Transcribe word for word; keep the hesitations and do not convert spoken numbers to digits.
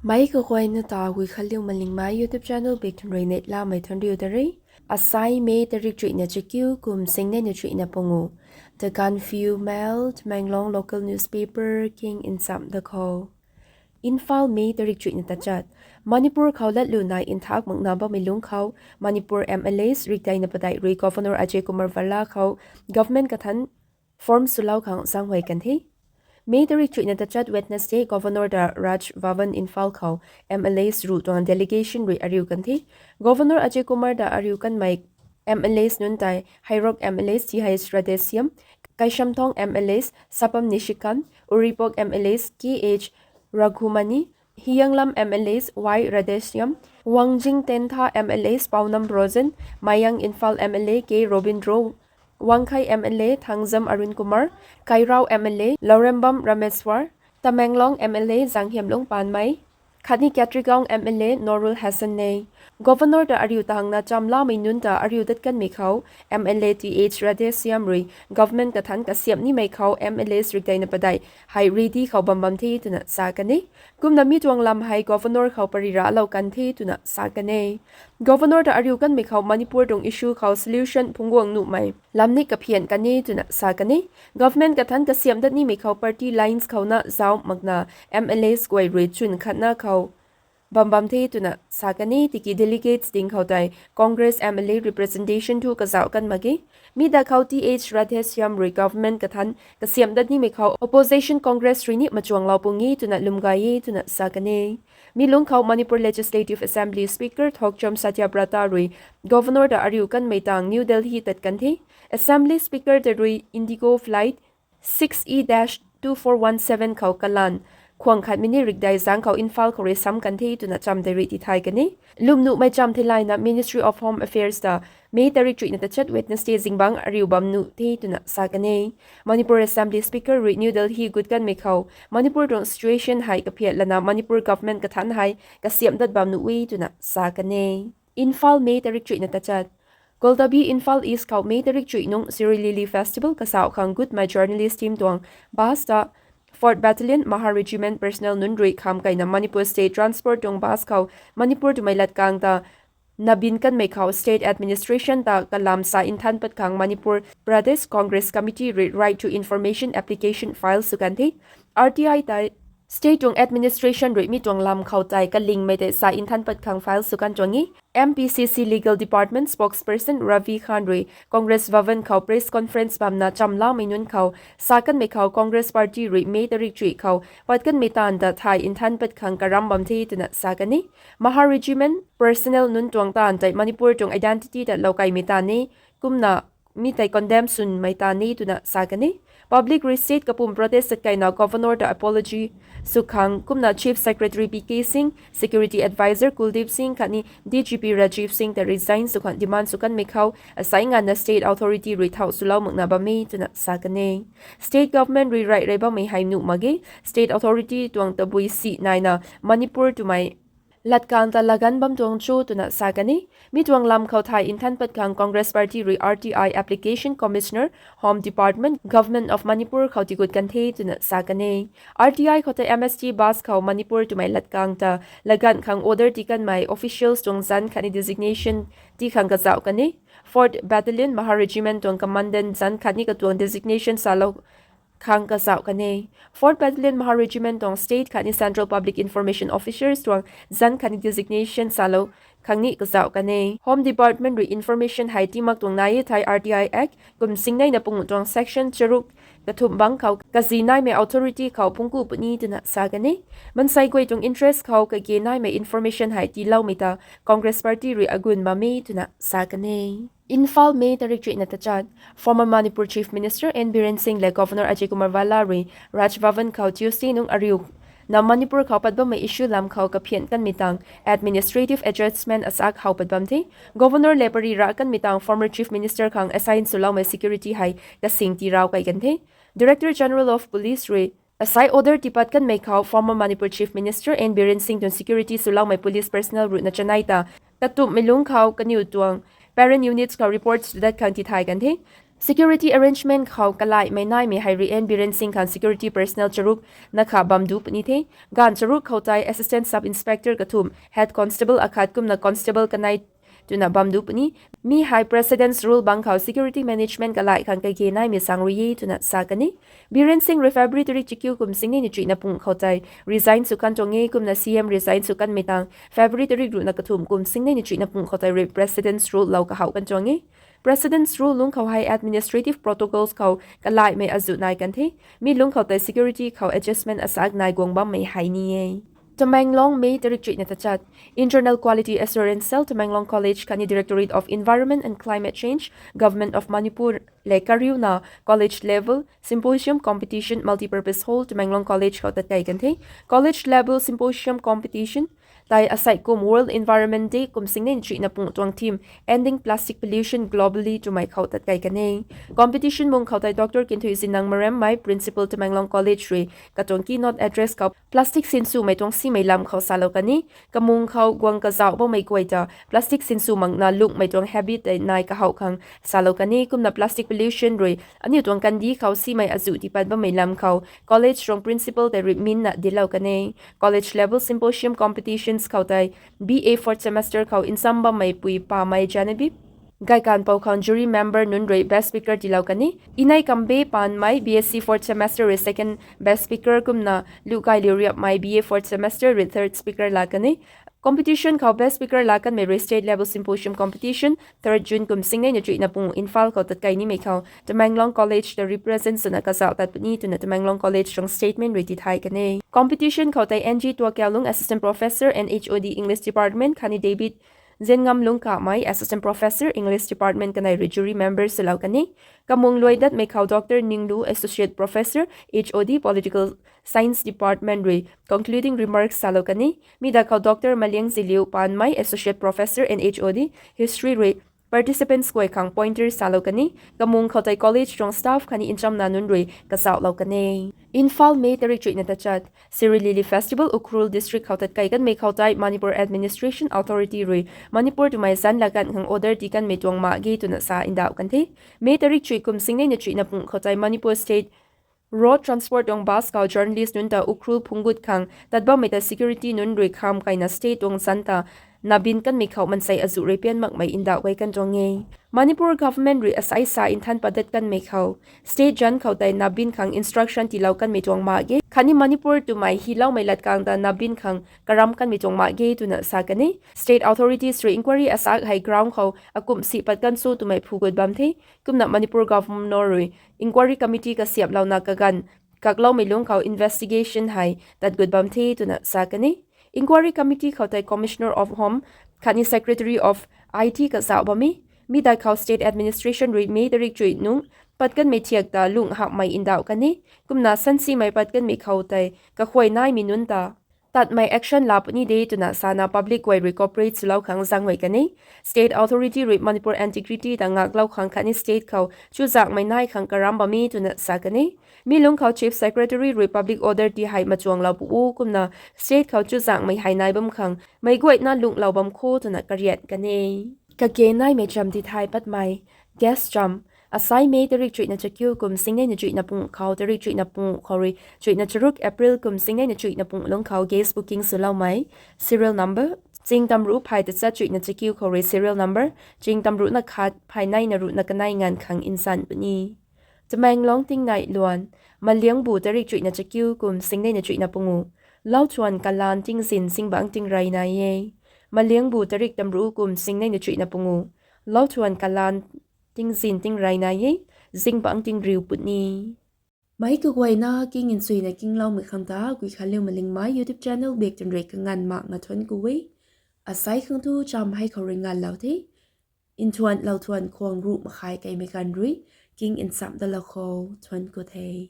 Mei kaguayna ta Guikhanliu Malingmei YouTube channel bik thun rui neihlamei thun riu ta re. Asai May tarik chuihna chakiu kum singneina chuihna pungu. The Gaanphiu Mail, Tamenglong local newspaper king nsam da khou. Imphal, May tarik chuihna tachat. Manipur khou latlu nai nthak makna bammei lungc khou Manipur M L As rikdeina padeih rui Governor Ajay Kumar Bhalla khou government kathanc form swlou khang zaenghuay kan the. May tarik chuihna tachat Wednesday, Governor ta Raj Bhavan Imphal khou M L As ruh tuang delegation rui ariu kan the. Governor Ajay Kumar ta ariu kanmei M L As nunc tei Heirok M L As Th Radheshyam, Kaishamthong M L As Sapam Nishikant, Uripok M L As Kh Raghumani, Hiyanglam M L As Y Radheshyam, Wangjing Tentha M L As Paonam Brojen, Mayang Imphal M L A K Robindro, Wangkhei M L A Thangjam Arun Kumar, Kairao M L A Laurembam Rameswar, Tamenglong M L A Zanghiamlung Panmei, khatni Katrigaon M L A Norul Hassan ne. Governor ta ariu tangna chamlamei nunc ta ariu dat kanmei khou M L A Th Radheshyam rui government kathanc kasiamh nimei khou M L As rikdeina padeih hei ready khou bam bam the twna sa kan e. Kumna mi tuang lam hei Governor khou pary raclou kan the twna sa kan e. Governor ta ariu kanmei khou Manipur tuang issue khou solution phungc guang nuhmei lam ni kaphian kan e twna sa kan e. Government kathanc kasiamh dat nimei khou party lines khou na zauc makna M L As guay rui chwn khatna khou bam bam the twna sa kan e. Tiki delegates ding khou tei Congress M L A representation thu kazauh kan mak ge. Mi da khou Th Radheshyam rui government kathanc kasiamh dat nimei khou opposition Congress rui ni machuanglou pung e twna lwm gay e twna sa kan e. Mi lungc khou Manipur Legislative Assembly Speaker Thokchom Satyabrata rui Governor ta ariu kanmei tang New Delhi tat kan the. Assembly Speaker ta rui Indigo Flight six E dash two four one seven khou kalanv khwang khat minute rikdai zaeng khou Imphal khou rui sam kan the twna cham tei rui tithay kan e. Lwm nuhmei cham theilayna Ministry of Home Affairs ta May tarik chuihna tachat Wednesday zingbangc ariu bam nuh the twna sa kan e. Manipur Assembly Speaker rui New Delhi gut kanmei khou Manipur tuang situation hei kaphiat lana Manipur government kathanc hei kasiamh dat bam nuh e twna sa kan e. Imphal, May tarik chuihna tachat. Goldabi, Imphal East khou May tarik chuih nung Siri Lily Festival kazauh khang gutmei journalist team tuang bus ta Fourth Battalion Mahar Regiment personnel nunc rui kham kaina Manipur State Transport tuang bus khou Manipur twmei latkang ta nabin kanmei khou state administration ta kalam sa nthan pat khang Manipur Pradesh Congress Committee rui Right to Information application file sw kan the. R T I tei state tuang administration rui mi tuang lam khou tei kalingmei tei sa nthan pat khang file sw kan tuang e. M P C C Legal Department spokesperson Ravi Khan rui Congress Bhavan khou press conference bamna chamlamei nunc khou sa kanmei khou Congress Party rui May tarik chuih khou pat kanmei taanv ta thay nthan pat khang karam bam the twna sa kan e. Mahar Regiment personnel nunc tuang taanv tei Manipur tuang identity ta loukaimei taanv e, kumna mi tei condemn swmei taanv e twna sa kan e. Public rui state kapwm protest sat kaina Governor ta apology sw khang kumna Chief Secretary P K Singh, Security Adviser Kuldeep Singh khatni D G P Rajiv Singh ta resign sw khang demand sw kanmei khou asai nganvna state authority rui thau swlou makna bam e twna sa kan e. State government rui rey rey bammei hei nuh mak ge. State authority tuang tabui si naina Manipur twmei latkang ta laganv bam tuang cho twna sa kan e. Mi tuang lam khou thay nthan pat khang Congress Party rui R T I application Commissioner, Home Department, Government of Manipur khou tigut kan the twna sa kan e. R T I khou tei M S T bus khou Manipur twmei latkang ta laganv khang order tii kanmei officials tuang zanc khatni designation tii khang kazauh kan e. Fourth Battalion Mahar Regiment tuang commandant zanc khatni katuang designation salou khang kazauh kan e. Fourth Battalion Mahar Regiment tuang state khatni central public information officers tuang zanc khatni designation salou khang ni kazauh kan e. Home Department rui information hei tii mak tuang nai e thei R T I Act kum singneina pungu tuang section charuk kathumh bangc khou kazi naimei authority khou phungc ku puni twna sa kan e. Mansei guay tuang interest khou kage naimei information hei tiiloumei ta Congress Party rui agun bam e twna sa kan e. Imphal, May tarik chuihna tachat. Former Manipur Chief Minister N Biren Singh le Governor Ajay Kumar Bhalla rui Raj Bhavan khou Tuesday nung ariuna Manipur khou pat bammei issue lam khou kaphian kanmei tang administrative adjustment asak how pat bam the. Governor le pary rah kanmei tang former Chief Minister khang assign swloumei security hei kasing tii rau kai kan the. Director General of Police rui asai order tiipat kanmei khou former Manipur Chief Minister N Biren Singh tuang security swloumei police personnel ruhna chanei ta katumhmei lungc khou kaniw tuang parent units khou report sw dat khang tithay kan the. Security arrangement khou kalaimei naimei hei rui N Biren Singh khang security personnel charuk na kha bam du puni the. Ganv charuk khou tei assistant sub inspector kathumh, head constable akhat kumna constable kanei twna bam du puni. Mi hei President's Rule bang khou security management kalai khang kage naimei sang rui e twna sa kan e. Biren Singh rui February tarik chakiu kum singnei na chuihna pung khou tei resign sw kan tuang e, kumna C M resign sw kanmei tang February tarik ruhna kathumh kum singnei na chuihna pung khou tei rui President's Rule lou kahouh kan tuang e. President's Rule lungc khou hei administrative protocols khou kalaimei azuh nai kan the. Mi lungc khou tei security khou adjustment asak nai guang bammei hei ni e. Tamenglong, May tarik chuihna tachat. Internal Quality Assurance Cell, Tamenglong College khatni Directorate of Environment and Climate Change, Government of Manipur le kariuna college level symposium competition multipurpose hall Tamenglong College khou tatkei kan the. College level symposium competition tei asei kum World Environment Day kum singnei na chuihna pung tuang theme Ending Plastic Pollution Globally twmei khou tatkei kan e. Competition mung khou tei Doctor Kinthuizin Nangmaremmei, Principal Tamenglong College rui katuang keynote address khou plastic sinswmei tuang simei lam khou salou kan e. Kamung khou guang kazauh bammei guay ta plastic sinsw makna lunghmei tuang habit tei nai kahouh khang salou kan e. Kumna plastic pollution rui aniu tuang kandih khou simei azuh tipat bammei lam khou college tuang principal tei rui minna dilou kan e. College level symposium competitions khou tei B A fourth semester khou nsam bammei pui Pamei Genevieve, Gaikanpou khang jury member nunc rui best speaker tiilou kan e. Inei Kambe Panmei, B S C fourth semester rui second best speaker, kumna Luhkai Liuriapmei, B A fourth semester rui third speaker la kan e. Competition khou best speaker la kanmei rui state level symposium competition third June kum singnei na chuihna pung Imphal khou tatkei nimei khou Tamenglong College ta represent swna kazauh tat puni twna Tamenglong College tuang statement rui tithay kan e. Competition khou tei N G Tuakialung, Assistant Professor and H O D English Department khatni David Zenngam Lungkamei, Assistant Professor English Department kanei rui jury member swlou kan e. Kamung luai datmei khou Doctor Ninglu, Associate Professor, H O D Political Science Department rui concluding remarks salou kan e. Mi da khou Doctor Maliang Ziliu Panmei, Associate Professor and H O D History rui participants guay khang pointer salou kan e. Kamung khou tei college tuang staff khatni nchamna nunc rui kazauhlou kan e. Imphal, May tarik chuihna tachat. Siri Lily Festival Ukhrul District khou tatkei kanmei khou tei Manipur Administration Authority rui Manipur twmei zanc laganv khang order tii kanmei tuang mak ge twna sa ndauh kan the. May tarik chuih kum singnei na chuihna pung khou tei Manipur State Road Transport tuang bus khou journalist nunc ta Ukhrul phungc gut khang tat bammei ta security nunc rui kham kaina state tuang zanc ta nabin kanmei khou mansei azuh rui pian makmei ndauh guay kan tuang e. Manipur government rui asai sa nthan padat kanmei khou state zanc khou tei nabin khang instruction tiilou kanmei tuang mak ge. Khatni Manipur twmei hyloumei latkang ta nabin khang karam kanmei tuang mak ge twna sa kan e. State authorities rui inquiry asak hei ground khou akumh si pat kan cho twmei phu gut bam the. Kumna Manipur Governor rui inquiry committee kasiamhlouna kaganv kakloumei lungc khou investigation hei tat gut bam the twna sa kan e. Inquiry committee khou tei Commissioner of Home khatni Secretary of I T kazauh bam e. Mi dai khou state administration rui May tarik chuih nungc pat kanmei thiak ta lungh hamhmei ndauh kan e. Kumna sansimei pat kanmei khou tei kakhuay naimei nunc ta tatmei action la puni de twna sana public guay rui cooperate swlou khang zaenghuay kan e. State authority rui Manipur integrity ta ngaklou khang khatni state khou chuzaenghmei nai khang karam bam e twna sa kan e. Mi lungc khou Chief Secretary rui public order ti hei machuanglou pu o kumna state khou chuzaenghmei hei nai bam khang meic guayna lunghlou bam kho twna kariat kan e. Kage naimei cham tithay patmei. Guest cham. Asai May tarik chuihna chakiu kum singnei na chuihna pung khou tarik chuihna pung khou rui chuihna charuk April kum singnei na chuihna pung lungc khou guest booking swloumei. Serial number. Ching tamruh phay tachat chuihna chakiu khou rui serial number ching tamruhna khat phay nei na ruhna kanei nganv khang nsan puni. Tamenglong tingnai luan. Maliangbu tarik chuihna chakiu kum singnei na chuihna pungu. Lauthuan kalan tingzin zingbangc tingrey nai e. Maliangbu tarik tamruh kum singnei na chuihna pungu. Lauthuan kalan tingzin tingrey nai e. Zingbangc tingriu puni. Meic kaguayna king nchuina kingloumei khang ta Guikhanliu Malingmei YouTube channel bak twn rui kanganv makna thuanc ku e. Asai khang tu cham hei khou rui nganvlou the. Nthuan lauthuan khwang ruh makhai keimei ganv rui king nchamh dalou khou thuanc ku the.